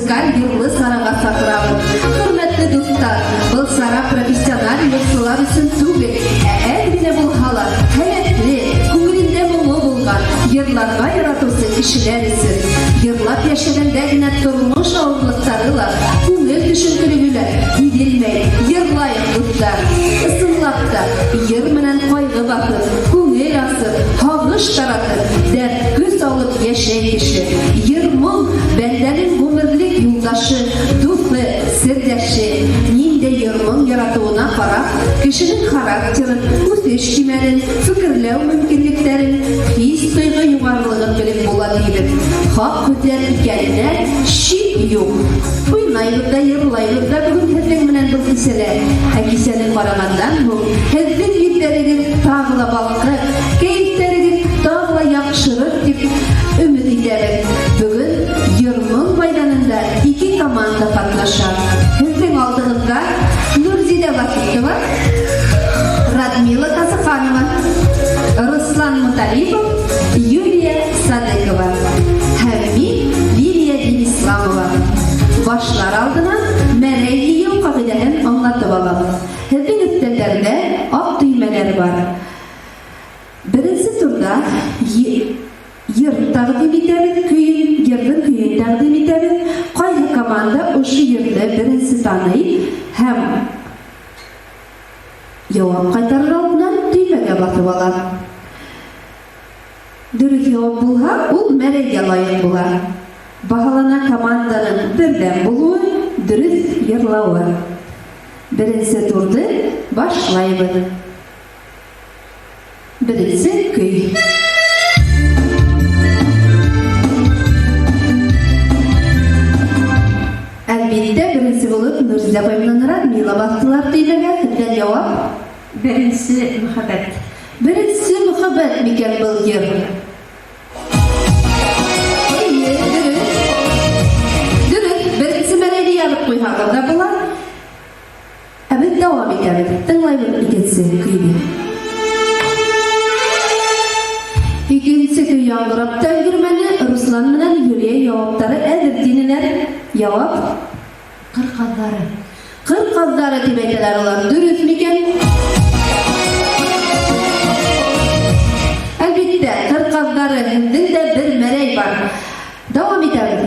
музыкаль йырлы сарага чакырабыз. Хөрмәтле дуслар, был чара профессиональ йырчылар өчен түгел, ә әз генә булһа ла, һәләтле, күңелендә моңы булган, йырларга яратучы кешеләр өчен. Йырлап яшәгәндә генә тормыш авырлыктары ла, күңел төшенкелеге лә сизелмәй. Йырлаек, дуслар! Ысынлап та, йыр менән кайгы басып, күңел ачып, һагыш таратып, дәрт-көч алып яшәй кеше. Йыр-моң, бәндәнең гомерлек юлдашы, дусты, сердәше. Ниндәй йыр-моң яратуына карап, кешенең характерын, үсеш кимәлен, фикерләү мөмкинлекләрен, хис-тойгы югарылыгын белеп була, дибез. Хак һүзләр икәненә шик юк. Уйнайбыз да, йырлайбыз да бүген һезнең белән был кичәдә. Ә кичәне караганнан һуң, һезнең йөзләрегез тагы ла балкыр, кәефләрегез тагы ла яхшырыр дип өмет итәбез. Бүген Йыр-моң мәйданында ике команда катнаша. Һезнең алдыгызда Нурзилә Вахитова, Радмила Казыханова, Руслан Муталипов, Юлия Садыкова һәм мин, Лилия Динисламова. Башлар алдыннан мәрәй җыю кагыйдәһен аңлатып алам. Һезнең өстәлләрдә ак төймәләр бар. Беренче турда йыр тәкъдим итәбез, көен, йырның көен тәкъдим итәбез. Кайсы команда ошо йырны беренче таный һәм җавап кайтарыр алдыннан төймәгә басып ала. Дөрес җавап булһа, ул мәрәйгә лаек була. Баһалана команданың бердәм булуы, дөрес йырлавы. Беренче турды башлайбыз. Беренче көй. Әлбиттә, беренче булып Нурзилә апай белән Радмила бастылар төймәгә. Сездән җавап? Беренче мөхәббәт. Беренче мөхәббәт микән был йыр? Әйе, дөрес. Дөрес, беренче мәрәйне язып куйсагыз да була. Ә без дәвам итәбез. Тыңлайбыз икенче көйне. Икенче көй яңгырап та өлгермәде, Руслан белән Юлия җаваптары әзер диделәр. Җавап? Кыр казлары. Кыр казлары дип әйтәләр алар. Дөрес микән? Әлбиттә, кыр казлары һезнең дә бер мәрәй бар. Дәвам итәбез.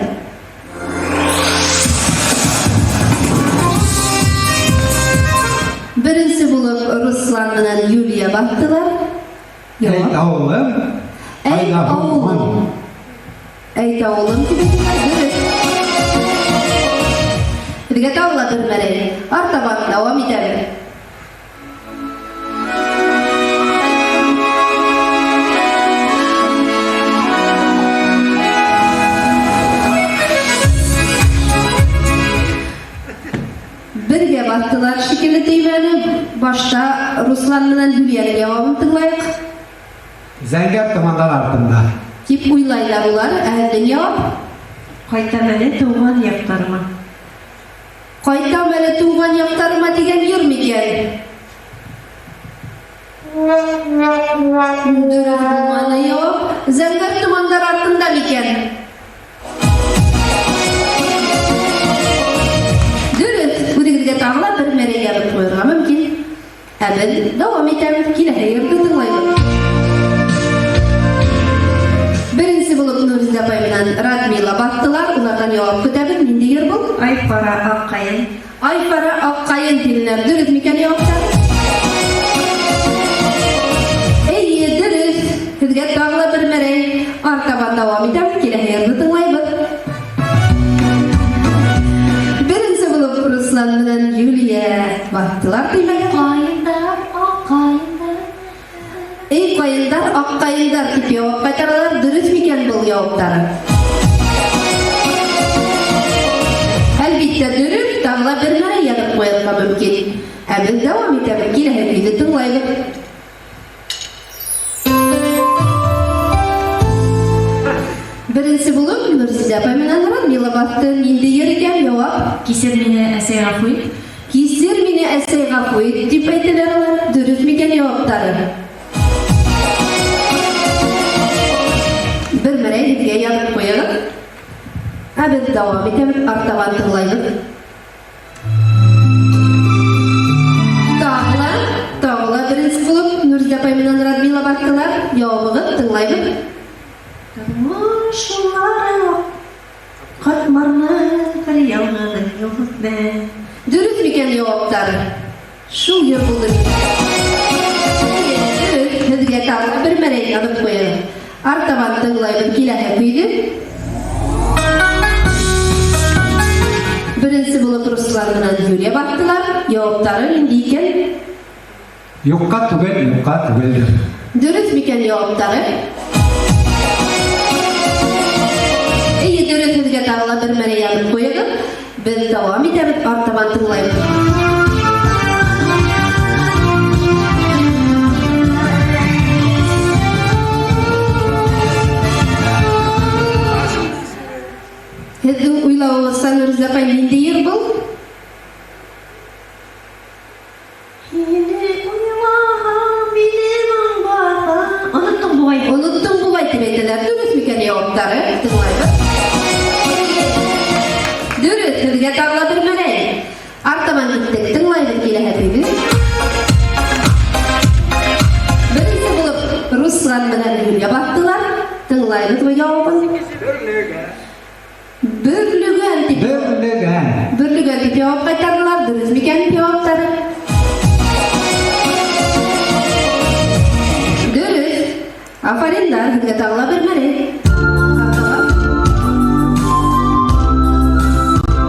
Беренче булып Руслан белән Юлия баттылар. Әйт авылым, Әйт авылым. Әйт авылым дип әйтәләр, дөрес. Безгә тагы да бер мәрәй. Артабан дәвам итәбез. Бергә баттылар шикелле төймәне. Башта Руслан менән Юлиянең җавабын тыңлаек. Зәңгәр томаннар артында. Дип уйлайлар улар, ә безнең җавап? Кайтам әле туган якларыма. Кайтам әле туган якларыма дигән йыр микән? Дөрес булмады җавап. Зәңгәр томаннар артында микән? Дөрес, үзегезгә тагы да бер мәрәй язып куярга мөмкин. Ә без дәвам итәбез, киләсе йортны тыңлайбыз. Беренче булып Нурзилә апай белән Радмила баттылар. Улардан җавап көтәбез. Нинди йыр бу? Ай кара ак каен. Ай кара ак каен диләр. Дөрес микән җаваплар? Әйе, дөрес. Сезгә тагы да бер мәрәй. Артабан дәвам итәбез. Киләсе йырны тыңлайбыз. Беренче булып Руслан белән Юлия баттылар төймәгә. Каендар, ак каендар. Эй, каендар, ак каендар дип җавап кайтаралар. Дөрес микән был җаваплары? Әлбиттә, дөрес, тагы да бер мәрә язып куярга мөмкин. Ә без дәвам итәбез, киләсе көйне тыңлайбыз. Беренче булып Нурзидә апай менән Радмила басты. Нинди йыр икән? Җавап. Кисер мине, әсәй, гафу ит. Кисер мине, әсәй, гафу ит, дип әйтәләр алар. Дөрес микән җаваплары? Бер мәрәй безгә язып куегыз. Ә беҙ дауам итәбеҙ, артабан тыңлайбыҙ. Тағы ла, тағы ла беренсе булып Нурзилә апай менән Радмила баҫтылар. Яуабығыҙ, тыңлайбыҙ. Тормыш юллары катмарлы, бер ялгызың юл үтмә. Дөрөҫ микән яуаптары? Шул йыр булды микән? Әйе, дөрөҫ. Һеҙгә тағы ла бер мәрәй яҙып ҡуйығыҙ. Артабан тыңлайбыҙ киләһе көйҙө. Беренсе булып Руслан менән Юлия баҫтылар. Яуаптары нинди икән? Юҡҡа түгел, юҡҡа түгелдер. Дөрөҫ микән яуаптары? Әйе, дөрөҫ, һеҙгә тағы ла бер мәрәй яҙып ҡуйығыҙ. Беҙ дауам итәбеҙ, артабан тыңлайбыҙ. Һеҙҙең уйлауығыҙса, Нурзилә апай, ниндәй йыр был? Һине уйлаһам, мине моң баҫа. Оноттоң буғай. Оноттоң буғай тип әйтәләр. Дөрөҫ микән яуаптары? Тыңлайбыҙ. Дөрөҫ, һеҙгә тағы ла бер мәрәй. Артабан киттек, тыңлайбыҙ киләһе көйҙө. Беренсе булып Руслан менән Юлия баҫтылар. Тыңлайбыҙ яуабын. Бөрлөгән тип. Бөрлөгән. Бөрлөгән тип яуап ҡайтарҙылар. Дөрөҫ микән яуаптары? Дөрөҫ. Афариндар, һеҙгә тағы ла бер мәрәй.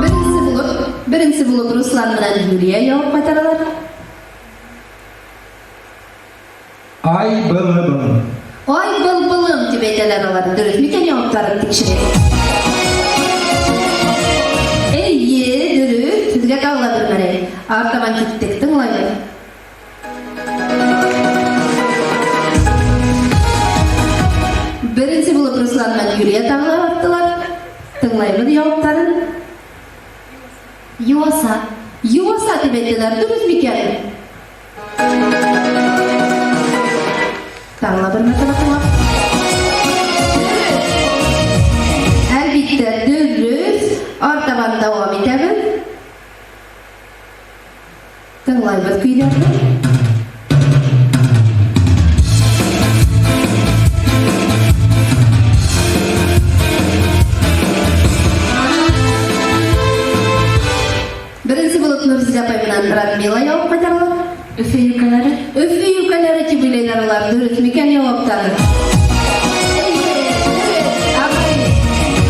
Беренсе булып, беренсе булып Руслан менән Юлия яуап ҡайтаралар. Ай былбылым. Ай былбылым тип әйтәләр алар. Дөрөҫ микән яуаптарын тикшерәйек. Эйе, дөрөҫ. Һеҙгә тағы ла бер мәрәй. Артабан киттек, тыңлайбыҙ. Беренсе булып Руслан менән Юлия тағы ла баҫтылар. Тыңлайбыҙ яуаптарын. Юаса. Юаса тип әйтәләр. Дөрөҫ микән? Тағы ла бер мәртәбә тыңлап. Әлбиттә, дөрөҫ. Артабан дауам итәбеҙ. Тыңлайбыҙ көйҙәрҙе. Беренсе булып Нурзилә апай менән Радмила яуап ҡайтаралар. Өфө йүкәләре. Өфө йүкәләре тип уйлайлар улар. Дөрөҫ микән яуаптары? Эйе, дөрөҫ. Афарин.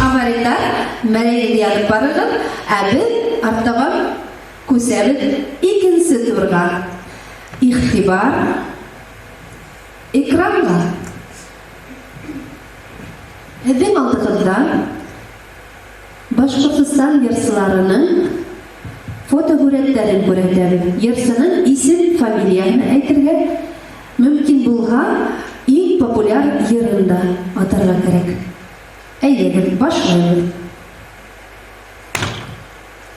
Афариндар. Мәрәйгеҙ яҙып барығыҙ. Ә беҙ артабан күсәбеҙ икенсе турға. Иғтибар экранға. Һеҙҙең алдығыҙҙа Башҡортостан йырсыларының фотоһүрәттәрен күрһәтәбеҙ. Йырсының исем, фамилияһын әйтергә мөмкин булһа, иң популяр йырын да атарға кәрәк. Әйҙәгеҙ, башлайбыҙ.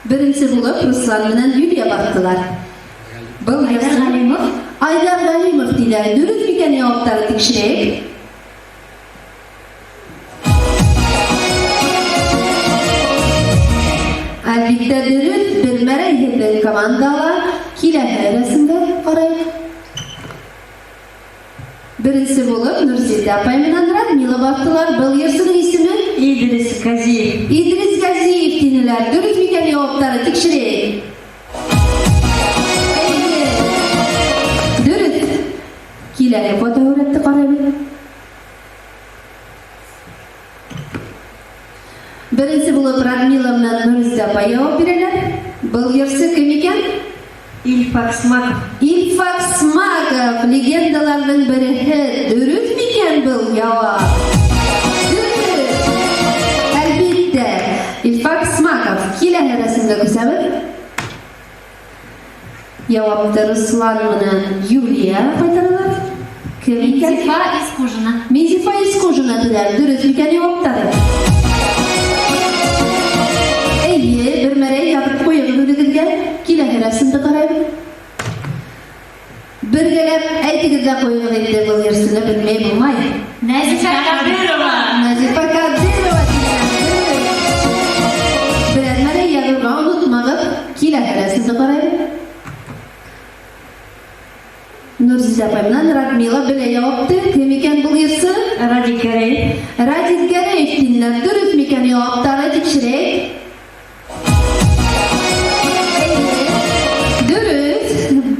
Беренсе булып Руслан менән Юлия баҫтылар. Был Айҙар йырсы Ғәлимов. Айҙар Ғәлимов тиҙәр. Дөрөҫ микән яуаптары тикшерәйек? Әлбиттә, дөрөҫ. Бер мәрәй һеҙҙең командала. Киләһе рәсемгә ҡарайыҡ. Беренсе булып Нурзилә апай менән Радмила баҫтылар. Был йырсының исеме? Идрис Газиев. Идрис Газиев тинеләр. Дөрөҫ микән яуаптары тикшерәйек? Эйе. Дөрөҫ. Киләһе фотоһүрәтте ҡарайбыҙ. Беренсе булып Радмила менән Нурзилә апай яуап бирәләр. Был йырсы кем икән? Илфак Смаков. Илфак Смаков, легендаларҙың береһе. Дөрөҫ микән был яуап? Дөрөҫ. Әлбиттә, Илфак Смаков. Киләһе рәсемгә күсәбеҙ. Яуапты Руслан менән Юлия ҡайтаралар. Кем икән? Минзифа Исҡужина. Минзифа Исҡужина тиҙәр. Дөрөҫ микән яуаптары? Эйе, бер мәрәй яҙып ҡуйығыҙ үҙегеҙгә. Киләһе рәсемде ҡарайбыҙ. Бергәләп әйтегеҙ ҙә ҡуйығыҙ инде, был йырсыны белмәй булмай. Нәзифә Ҡадирова. Нәзифә Ҡадирова тигән. рәсемне карайбыз. Нурзидә апай менән Радмила белә җавапты. Кем икән бу йырчы? Радик Гәрәев. Радик Гәрәев диләр. Дөрес микән җаваплары тикшерәйек. Дөрес.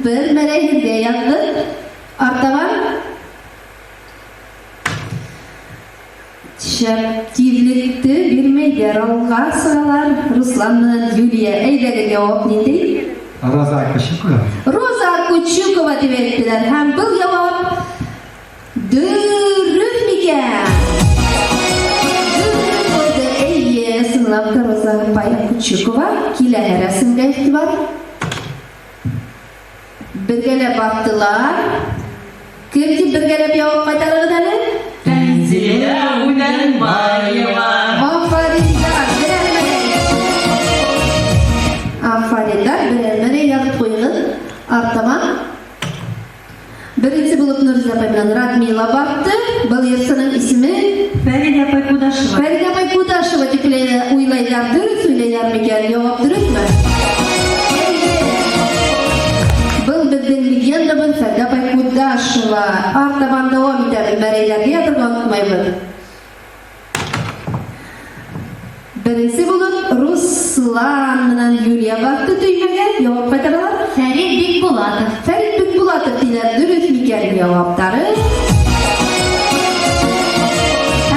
Бер мәрәй язды. Артабан Шәп тизлекте бирмәйләр, алга сыгалар. Руслан менән Юлия, әйдәгез җавап нинди? Роза Кучукова. Роза Кучукова дип әйттеләр. Һәм был җавап дөрес микән? Дөрес булды. Әйе, чынлап та Роза апай Кучукова. Килә рәсемгә игътибар. Бергәләп аттылар. Кем дип бергәләп җавап кайтарыгыз әле? Тәнзилә Үләнбаева. Афариндар, берәр мәрәй. Афариндар, берәр мәрәй язып куйыгыз. Артабан. Беренче булып Нурза апай белән Радмила барды. Был йырчының исеме Фәридә апай Кудашева. Фәридә апай Кудашева дип уйлайлар. Дөрес уйлайлар микән? Җавап дөресме? Әйе. Был безнең легендабыз Фәридә апай Кудашева. Артабан дәвам итәбез. Мәрәйләргә ятырга онытмайбыз. Беренче булып Руслан менән Юлия барды төймәгә. Җавап кайтаралар. Фәрид Бикбулатов. Фәрид Бикбулатов диләр. Дөрес микән җаваплары?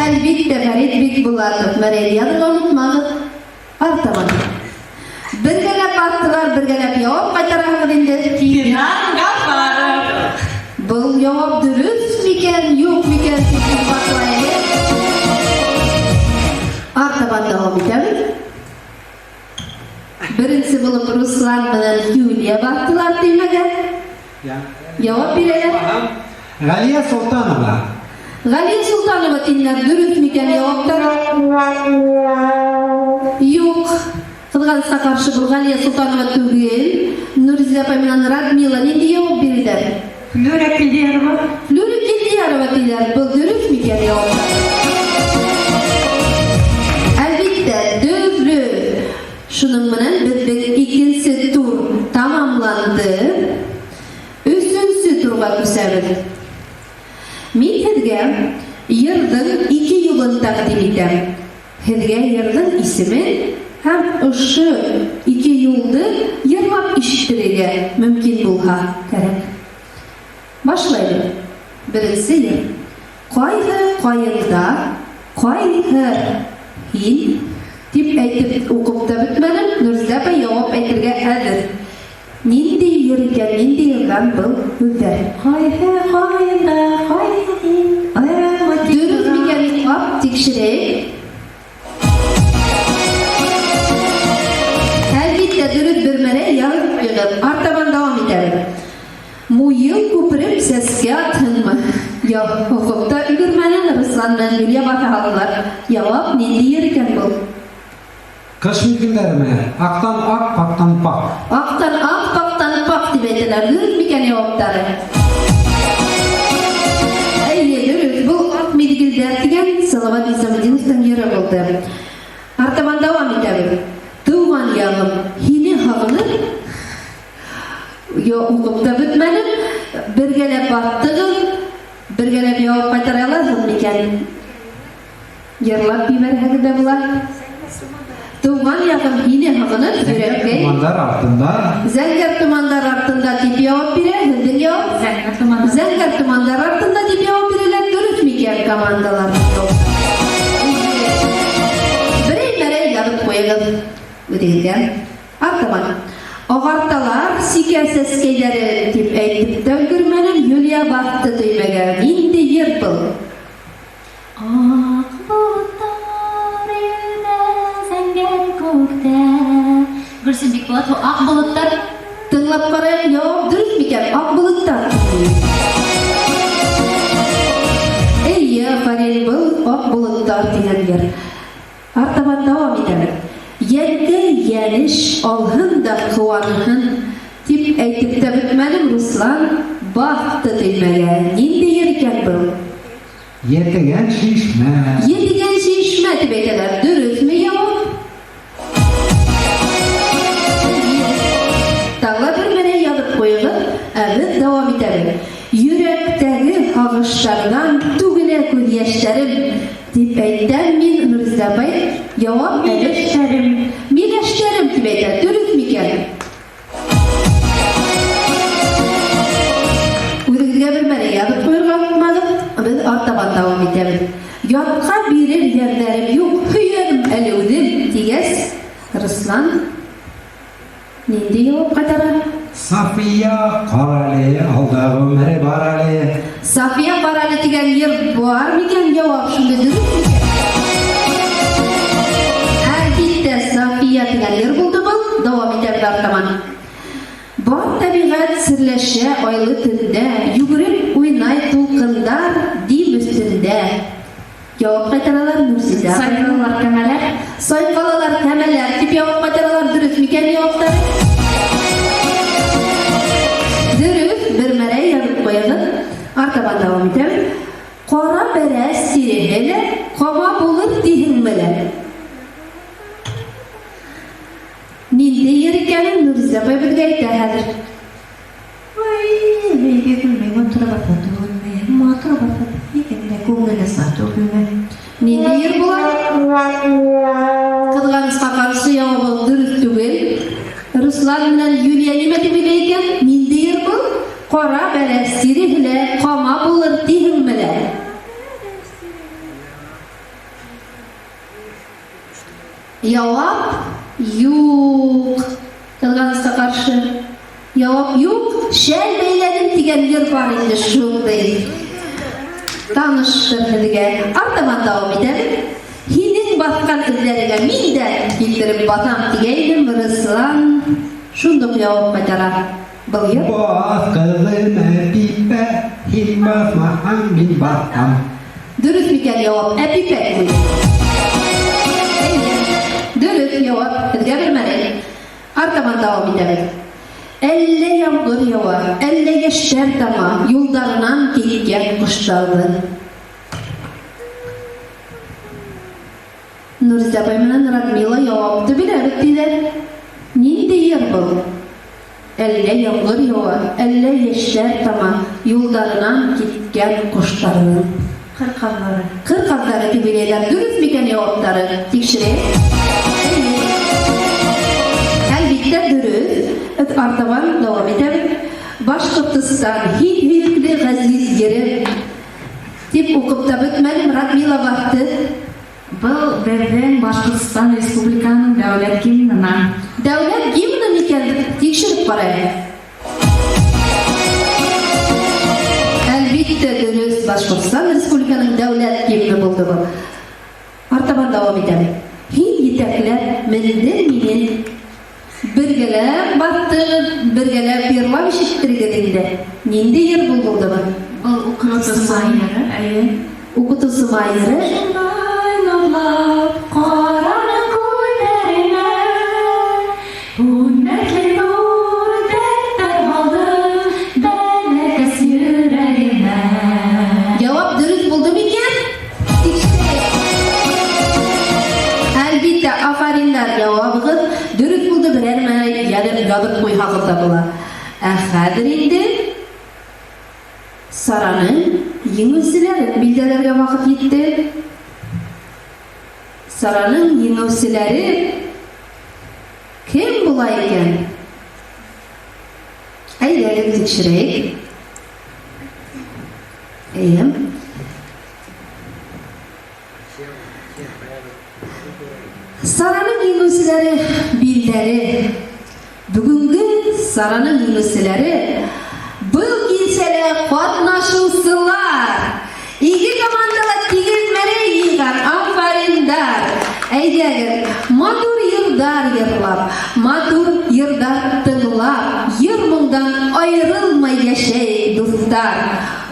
Әлбиттә, Фәрид Бикбулатов. Мәрәй язырга онытмагыз. Артабан. Бергәләп аттылар, бергәләп җавап кайтарабыз инде. Финан Гафаров. Был җавап дөрес микән, юк микән дип башлайык. Артабан дәвам итәбез. Беренче булып Руслан белән Юлия бардылар төймәгә. Җавап бирәләр. Галия Солтанова. Галия Султанова диләр, дөрес микән җаваплар? Юк. Кызганычка каршы бу Галия Султанова түгел. Нурзия апай менән Радмила нинди җавап бирделәр? Флюра Килдиярова. Флюра Килдиярова диләр. Был дөрес микән җаваплар? Әлбиттә, дөрес. Шуның менән безнең икенче тур тамамланды. Өченче турга күчәбез. Мин һеҙгә йырҙың ике юлын тәҡдим итәм. Һеҙгә йырҙың исемен һәм ошо ике юлды йырлап ишеттерергә мөмкин булһа кәрәк. Башлайбыҙ. Беренсе йыр. Ҡайһы ҡайында, ҡайһы һин дип әйтеп уҡып та бөтмәнем, Нурзилә апай яуап әйтергә әҙер. Ниндәй йыр икән, ниндәй йырҙан был һүҙҙәр? Ҡайһы ҡайында, ҡайһы һин. Айырылма тик Дөрөҫ микән юҡмы? Тикшерәйек. Әлбиттә, дөрөҫ бер мәрәй яҙып ҡуйығыҙ. Артабан дауам итәбеҙ. Муйыл күпереп сәскә атһынмы? Юҡ, уҡып та өлгөрмәнем, Руслан менән Юлия баҫа һалдылар. Яуап ниндәй йыр икән был? Ҡыш миҙгелдәреме? Аҡтан аҡ, паҡтан паҡ. Аҡтан аҡ, паҡтан паҡ тип әйтәләр. Дөрөҫ микән яуаптары? Әйе, дөрөҫ. Был аҡ миҙгелдәр тигән Салават Низаметдиновтың йыры булды. Артабан дауам итәбеҙ. Тыуған яғым, һине һағынып, Йо, уҡып та бөтмәнем. Бергәләп баттығыҙ, бергәләп яуап ҡайтара алаһығыҙ микән? Йырлап ебәрһәгеҙ ҙә була. Тыуған яғым һине һағынып, йөрәккәй. Томандар артында. Зәңгәр томандар артында тип яуап бирә, һеҙҙең яуап? Зәңгәр томандар. Зәңгәр томандар артында тип яуап бирәләр, дөрөҫ микән командалар? Берәй мәрәй яҙып ҡуйығыҙ үҙегеҙгә. Артабан. Ағарталар сикә сәскәйҙәре тип әйтеп тә өлгөрмәнем, Юлия баҫты төймәгә. Ниндәй йыр был? Аҡ болоттар йөҙә зәңгәр күктә. Гөлсөм Бикбулатова, аҡ болоттар. Тыңлап ҡарайыҡ, яуап дөрөҫ микән? Аҡ болоттар. Эйе, афарин, был аҡ болоттар тигән йыр. Артабан дауам итәбеҙ. Йәнкәй йәнеш алһын да ҡыуанһын тип әйтеп тә бөтмәнем, Руслан баҫты төймәгә. Ниндәй йыр икән был? Етегән шишмә. Етегән шишмә тип әйтәләр. Дөрөҫмө яуап? һагыштардан түгелә күҙ йәштәрем, дип әйтәм мин, Нурзидә апай. Яуап әле. Миләштәрем. Миләштәрем дип әйтә. Дөрес микән? Үҙегеҙгә бер мәле язып ҡуйырға онотмағыҙ. Беҙ артабан дауам итәбеҙ. Ятҡа бирер йәрҙәрем юҡ, һөйәм әле үҙем, тигәс, Руслан нинди яуап ҡайтара? Сафия, карале, алда гомере бар әле. Сафия карале дигән йыр бар микән? Яуап шундый дөрес микән? Әлбиттә, Сафия дигән йыр булды был. Дәвам итәбез артаман. Бар табигать серләшә айлы төндә, йүгереп уйнай тулкындар дим өстендә. Яуап кайтаралар Нурзидә. Сайкалалар кәмәләр. Сайкалалар кәмәләр дип яуап кайтаралар. Дөрес микән яуаплары? Дөрес, бер мәрәй язып куегыз. Артабан дәвам итәбез. Кара бәрәс тиреһе лә кама булыр диһеңме лә? Нинди йыр икәнен Нурзидә апай безгә әйтә хәзер. Ай, бәйге күлмәк матур бата түгелме? Матур бата икән дә күңеле саф түгелме? Нинди йыр була? Кызганыска каршы явабы дөрес түгел. Руслан менән Юлия нимә дип уйлый икән? Нинди йыр был? Кара бәрәс тиреһе лә кама булыр диһеңме лә? Явап юк. Кызганыска каршы. Явап юк. Шәл бәйләдем дигән йыр бар инде шундый. Таныштыр һеҙгә. Артабан дәвам итәбеҙ. Һинең баҫҡан эҙҙәреңә мин дә килтереп баҫам тигәйнем, Руслан шундуҡ яуап ҡайтара. Был йыр. Баҫ, ҡыҙым, Әпипә, һин баҫмаһаң, мин баҫам. Дөрөҫ микән яуап? Әпипә түгел. Дөрөҫ яуап. Һеҙгә бер мәле. Артабан дәвам итәбеҙ. Әллә ямғыр яуа, әллә йәштәр тама, юлдарынан киткән ҡоштарҙың. Нурзидә апай менән Радмила яуапты бирәбеҙ тиҙәр. Ниндәй йыр был? Әллә ямғыр яуа, әллә йәштәр тама, юлдарынан киткән ҡоштарҙың. Ҡыр ҡаҙҙары. Ҡыр ҡаҙҙары тип уйлайҙар. Дөрөҫ микән яуаптары? Тикшерәйек. Әлбиттә, дөрөҫ. Беҙ артабан дауам итәбеҙ. Башҡортостан, һин һөйөклө ғәзиз ерем. Тип уҡып та бөтмәнем, Радмила баҫты. Был беҙҙең Башҡортостан Республикаһының дәүләт гимнына. Дәүләт гимны микән? Тикшереп ҡарайыҡ. Әлбиттә, дөрөҫ, Башҡортостан Республиканың дәүләт гимны булды был. Артабан дауам итәбеҙ. Һин етәкләп мендең мине. Бергәләп баттығыҙ, бергәләп йырлап ишеттерегеҙ инде. Ниндәй йыр был булды был? Был уҡытыусыма йыры. Әйе. Уҡытыусыма йыры. Шундай нурлап ҡараны күҙҙәренә, Һүнмәҫлек ҙур дәрттәр һалды бәләкәс йөрәгемә. Яуап дөрөҫ булды микән? Тикшерәйек. Әлбиттә, афариндар, яуабығыҙ дөрөҫ булды, берәр мәле яҙып ҡуйһағыҙ ҙа була. Ә хәҙер инде Сараның еңеүселәрен билдәләргә ваҡыт етте. Сараның еңеүселәре кем була икән? Әйҙәгеҙ тикшерәйек. Әйе. Сараның еңеүселәре билдәле. Бөгөнгө Сараның еңеүселәре был кисәлә ҡатнашыусылар. Ике командала тигеҙ мәрәй йыйған, афариндар. Әйҙәгеҙ, матур йырҙар йырлап, матур йырҙар тыңлап, йыр моңдан айырылмай йәшәйек, дуҫтар.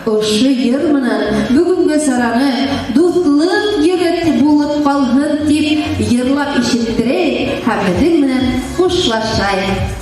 Ошо йыр менән бөгөнгө сараны дуҫлыҡ йыры булып ҡалһын тип йырлап ишеттерәйек һәм беҙҙең менән хушлашайыҡ.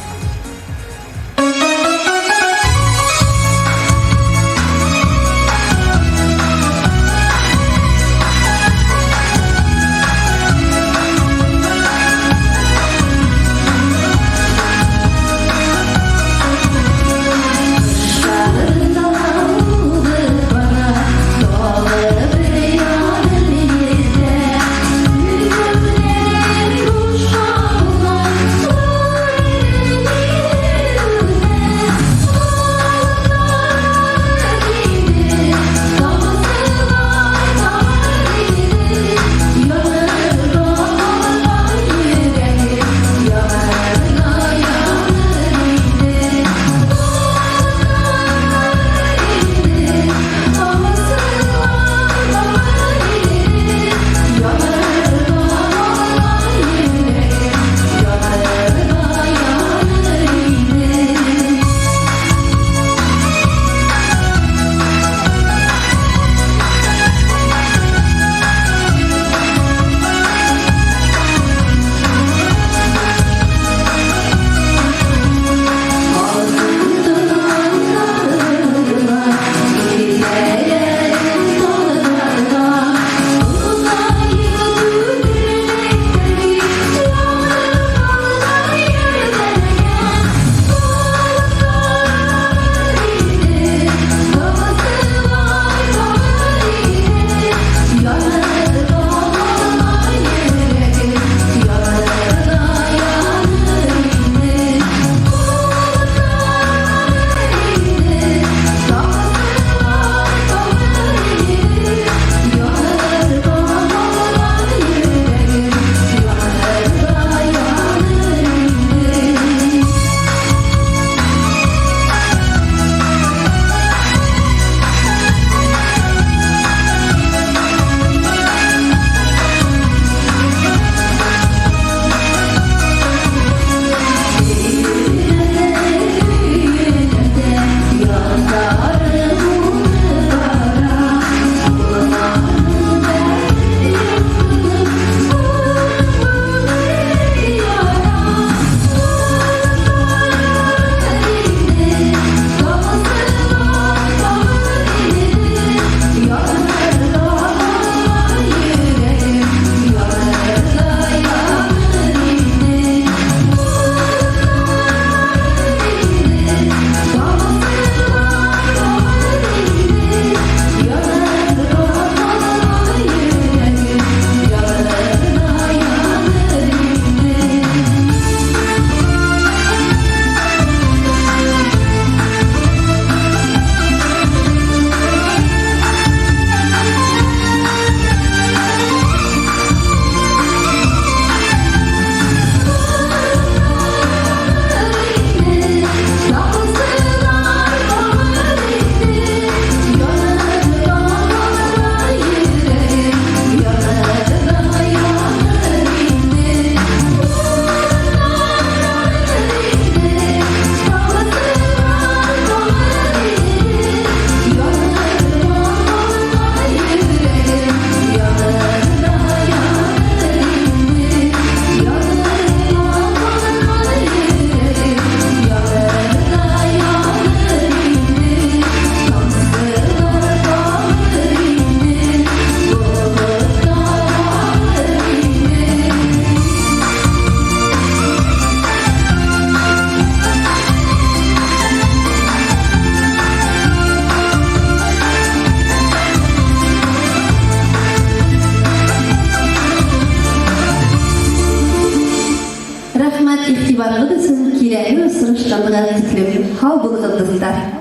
Осрашҡанға тиклем һау булығыҙ, дуҫтар!